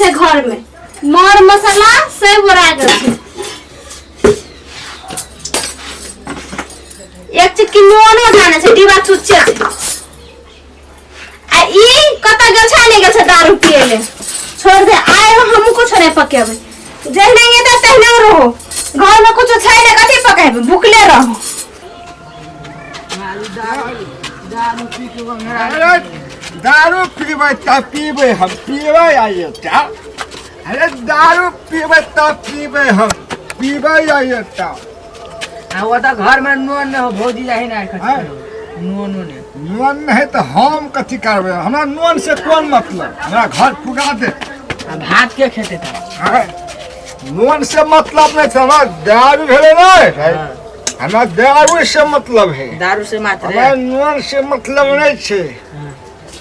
छै घर में मर मसाला सब ओरा गेल छै। एक चिटकी नूनो जाने छै, डिब्बा चुच्चे छै। आ ई कतऽ गेल छै? नहि गेल छै दारू पिए ले। छोड़ दे, आइ हम कुछ नहीं पकेबै। जहिना एतै तहिना रहो। घर में कुछ छै नहि, कथी पकेबै? भुखले रहो। अरे दारू पीबै तऽ पीबै हम, पीबै आइए टा। अरे दारू पीबै तऽ पीबै हम, पीबै आइए टा। आ ओ तऽ घर में नोन नहि हो भौजी, जाही ना। हैं? नोन नहि। नोन नहि तऽ हम कथी करबै? हमरा नोन से कोन मतलब? हमरा घर पुगा दे। आ भात के खेते तऽ? हैं? नोन से मतलब नहि छै हमरा, दारू भेलै ने। हमरा दारू से मतलब है। दारू से मात्र? हमरा नोन से मतलब नहि छै।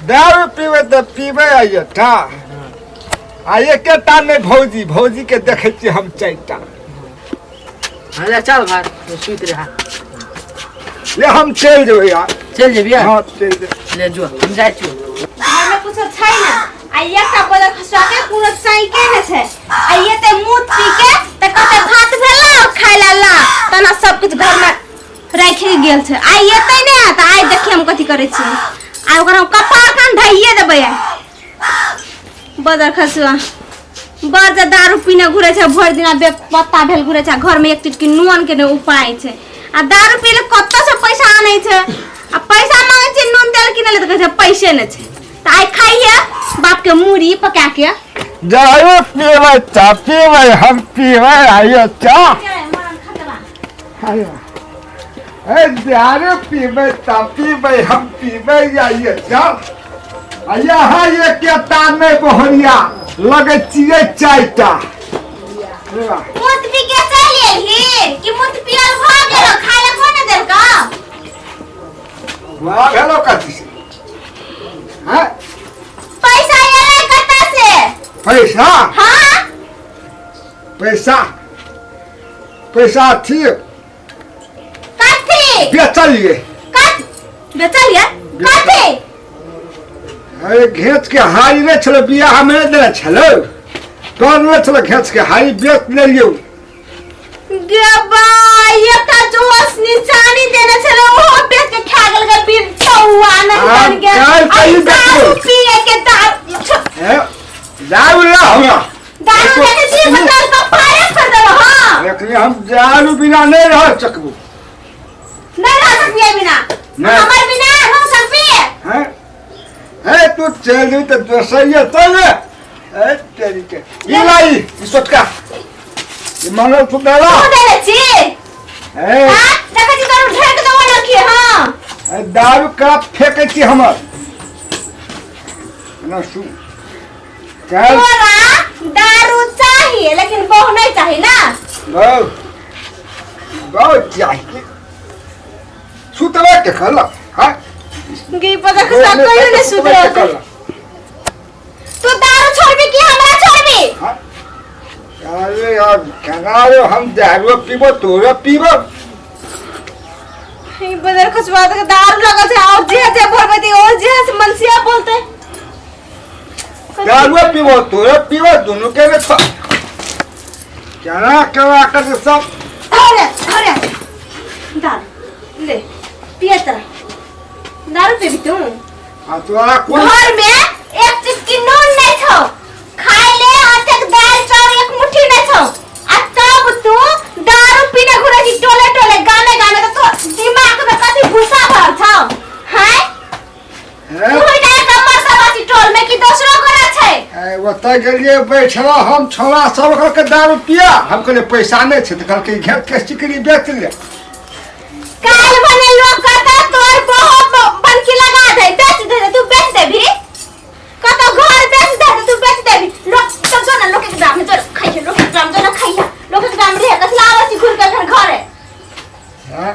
दारू पीबै तऽ पीबै आइए टा। आ एकेटा नहि भौजी, भौजी के देखै छियै हम चारिटा। हाँ, ले चल घर तो सुति रहा। ले, हम चलि जेबै यार। चल जेबी? हँ, चलि जेबै। ले जो, हम जाइ छियौ। घर में कुछो छै ना। आ एकटा बदल खसुआ के कोनो चाइके ने छै। आ एते मूत पी के त कते भात भेला खाय ला ला तना सब कुछ घर में राखि गेल छै। आ एते ने त आइ देखी हम कथी करै छी। आ ओकर हम कपार कान ढाइए देबै। बदर खसुआ बड़ जे दारू पीने घुरै छै भरि दिना, बे पत्ता भेल घुरै छै। आ घर में एक चीज के नून के ने उपाय छै। आ दारू पी ले कतऽ से पैसा आनै छै? आ पैसा मांगै छै नून तेल किनै ले तऽ कहै छै पैसे नहि छै। तऽ आइ खाइए बाप के मूड़ी पका के। दारू पीबै तऽ पीबै हम, पीबै आइए टा। ए दारू पीबै तऽ पीबै हम, पीबै आइए टा। आ यहाँ एकेटा नहि बहरिया लगै छियै, चारिटा। अरे वाह। मूत पी के चलि एलही कि मूत पियल भऽ गेलो? खाय लए कोन देलकौ? वाह, भेलो कथी से? हैं? पैसा एलै कतऽ से? पैसा? हाँ। पैसा, पैसा थी। कथी? बेचलिए। कथ बेचलिए? कथी? अरे घेच के हारी नहि छलो, बियाह में नहि देने छलो, तोर नहि छलो। घेच के हारी बेच लेलियौ। गे बा, एकटा जोश निशानी देने छलै, ओहो बेच के खा गेल। गे बीर चौआ नहीं आब बन गेल। काल्हि कही दारू बेचबो। पिए के दारू ए, दारू ला हमरा। दारू देने छी मतलब कपारे पर देबो। हां। एखनी हम दारू बिना नहि रह सकबो। नहीं रह सकबिए बिना? नहीं। हमर बिना रह सकबिए? हैं हे, तू चल जेबी तऽ दोसरिये चल ने। ए तेरी के, ई लाई, ई सोटका, ई मंगलसूत्र ला। तू देने छी? ए। हां, देखै छी तोर ढेक देबो लड़की। हां। ए, दारू का फेकै छी हमर ना सु चल। तोरा दारू चाहिए लेकिन बहु नहीं चाहिए ना? बहुत बहुत चाहिए। सुतबे के कहलक हाँ। गे पता खसा कहियो नहीं सुतबे के सुधरत। कहलक। तू दारू छोड़बी कि हमरा छोड़बी? हाँ? अरे यार, केना रे हम दारू पीबो, तोरो पीबो। ई बदर खसवा के दारू लगल छै और जे जे बोलबै ते ओ जे से मनसिया बोलते। दारू पीबो, तोरो पीबो, दुनू के ने केना केना कर सब। अरे अरे, दारू ले पिए। तरा दारू पीबी तू? आ तोरा कोन? घर में एक चिटकी नून नहीं छौ, खाय ले अतेक दाल चाउर एक मुट्ठी नहीं छौ, आ तब तू दारू पीने घुरे छी टोले टोले, गामे गामे। तो दिमाग में कथी भूसा भरल छौ हैं? हैं? तू ही जाए का मरता छी टोल में कि दोसरो गोरा छै? ए, ओतऽ गेलियै बैठलो हम, छोड़ा सब कहलकै दारू पिया। हम कहलियै पैसा नहि छै, तऽ कहलकै घेर के सिकरी बेच ले। काल भने लोग कहता तोर बहुत बनकी लगा दे, बेच दे। तू बेच देबी? कतो घर बेच दे तू बेच देबी? लोग तो जो ना लोग के ग्राम में जो खाइए, लोग के ग्राम जो ना खाइए, लोग के ग्राम रे कथला आबै छी घुर के घर घरे। हैं?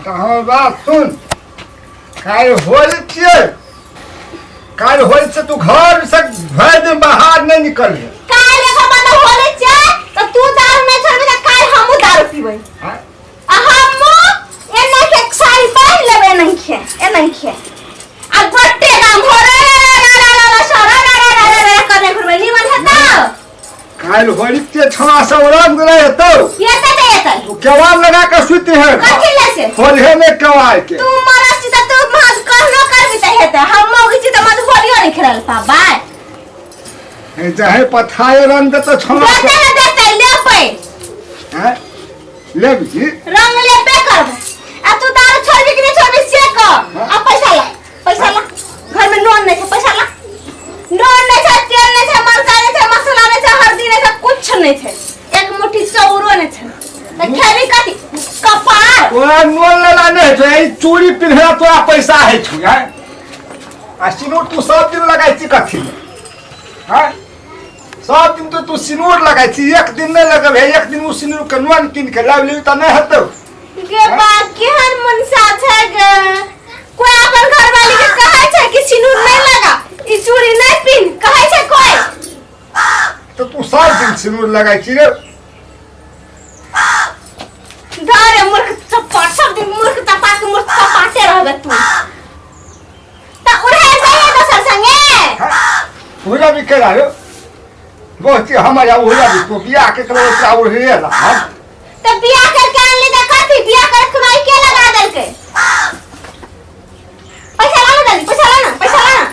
तऽ हमर बात सुन, काल्हि होली छियै। काल्हि होली से तू घर से भरि दिन बाहर नहि निकलिहे। काल एखन मतलब होले छै त तू दारू नहीं छोड़बी त काल हमहूँ दारू पीबै। हैं? आ हमहूँ एना के साड़ी पहिन लेबै, एना के एना के, आ गोटे गाम हो रे रे रे रे रे रे सरा रे रे रे रे करने घुरबै। निमन हेतै? बताओ। काल्हि होली के छौड़ा सब रंग रहे हेतौ। एतै त एतै। तू केवाड़ लगा के सुति है। कथी ले से? होलिहे ने केवाड़ के। तू मरस छी त तू महज कहनो करबी त हेतै, हम मौगी छी त महज होलियो नहीं खेलल पाबै। हे जाहे पथाए रंग देतौ छौड़ा सब। देतै ने देतै, लेबै। हैं? लेबही? रंग लेबे करबै। आ तू दारू छोड़बी कि नहीं छोड़बी से कह। आ पैसा ला, पैसा ला, घर में नून नहीं छै, पैसा ला। नून नहीं छै, तेल नहीं छै, मरचा नहीं छै, मसाला नहीं छै, हल्दी नहीं छै, कुछ नहीं छै, एक मुट्ठी चाउरो नहीं छै, त खेबी कथी? कपार। तोरा नून लेला नहीं छौ, ई चूड़ी पिन्हला तोरा पैसा है छौ, हैं? आ सिनूर तू सब दिन लगाइ छी कथी में? हैं? सब दिन तो तू सिनूर लगाइ छी, एक दिन नहीं लगबे, एक दिन उ सिनूर के नून कीन के लाबि लेबी त नहीं हेतौ। गे बा, केहन मुनसा छै गे? कोई अपन घरवाली के कहै छै कि सिनूर नहीं लगा, ई चूड़ी नहीं पिन, कहै छै कोई? तो तू सब दिन सिनूर लगाइ छी रे। धरे मूर्ख चप्पा, सब दिन मूर्ख चप्पा के मूर्ख चपाटे रहबे तू। त उड़े जाइए दोसर संगे। उड़ा भी केला रे बहुत हमर उड़ा भी तू बियाह के करो ओकरा उड़े ला हम। त बियाह करके आनली त कथी? बियाह कर के माई के लगा देलकै? पैसा ला ना जल्दी, पैसा ला ना, पैसा ला ना।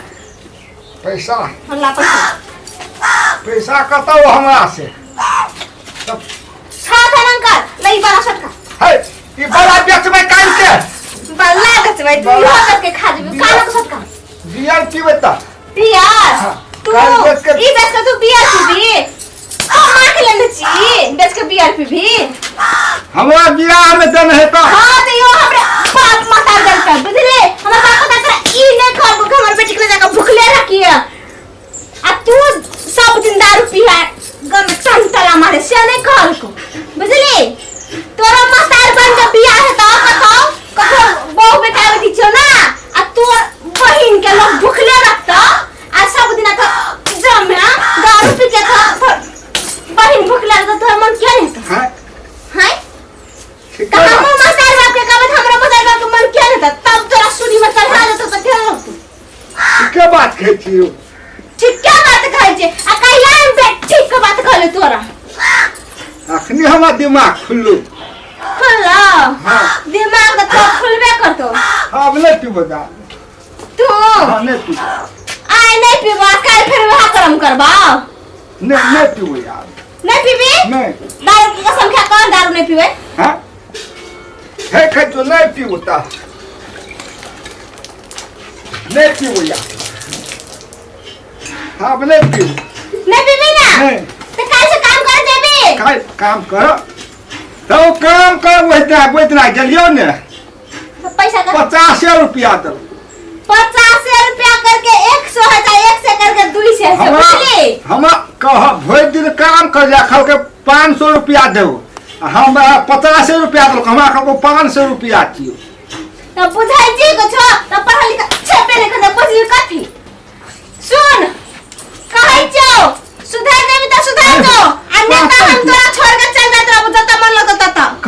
पैसा? हाँ, ला पैसा। पैसा कतौ हमरा से? तब छा था अंकल, लई बड़ा सटका। है ई बड़ा बेचबै काल के। बल्ला बेचबै तू, बड़ा। इहो करके खा जेबी, काला के सटका। बियर पीबै त। बियर? हाँ, तू काल बेच के- ई बेच के तू बियर पीबी? कमा के लेने छी, बेच के बियर पीबी? हमरा बियाह में देने है त। हाँ तो यो हमरा बाप माता देलकै, बुझली? हमर बाप माता तोरा ई नहीं कहलको कि हमर बेटी के ले जाके भुखले रखिए, आ तू सब दिन दारू पीहा गम टंटला मारे, से नहीं कहलको, बुझली? तोरा मतार बन के बियाह हेतौ कतौ, ककरो बहु बेटा बेटी छौ ना, आ तोर बहिन के लोग भुखले रखतौ, आ सब दिन तो जमे दारू पी के तो बहिन भुखले रखतौ, तोहर मन किया नहीं हेतौ? हैं? हैं? ठीक तो है। हमहूँ मतार बाप के कहबै त हमरा मतार बाप के मन किया नहीं हेतौ? तब तोरा सूली में चढ़ा देतौ त केना लगतौ? ठीके बात कहै छी यौ। ठीके बात कहै छी, आ कहिया हम बे ठीक के बात कहले तोरा? अखनी हमर दिमाग खुललो। खुललो? हाँ। दिमाग त तोर खुलबे करतो। आब नहि पीबो दारू। तू? हाँ, नहि पीबो। आइ नहि पीबो, आ काल्हि फेर वएह कर्म करबा? नहि, नहि पीबो यार। नहि पीबी? नहि। दारू के कसम खा कऽ दारू नहि पीबै? हाँ? हे खाइ तो नहि पीबो तऽ। नहीं पीबो यार, अब नहीं पीबो। नहीं पीबी ना? नहीं। तो काल से काम कर देबी? काल काम कर तो काम कर, वही वही गेलियो ने। तो पैसा का 50 रुपया दल। 50 रुपया करके 100 है, चाहे 1 से करके 200 है, बुझली? हमरा कह भरि दिन काम कर जा खल के 500 रुपया देबो, हमरा 50 रुपया देलक, हमरा कहलको 500 रुपया दियौ। तो बुझै छी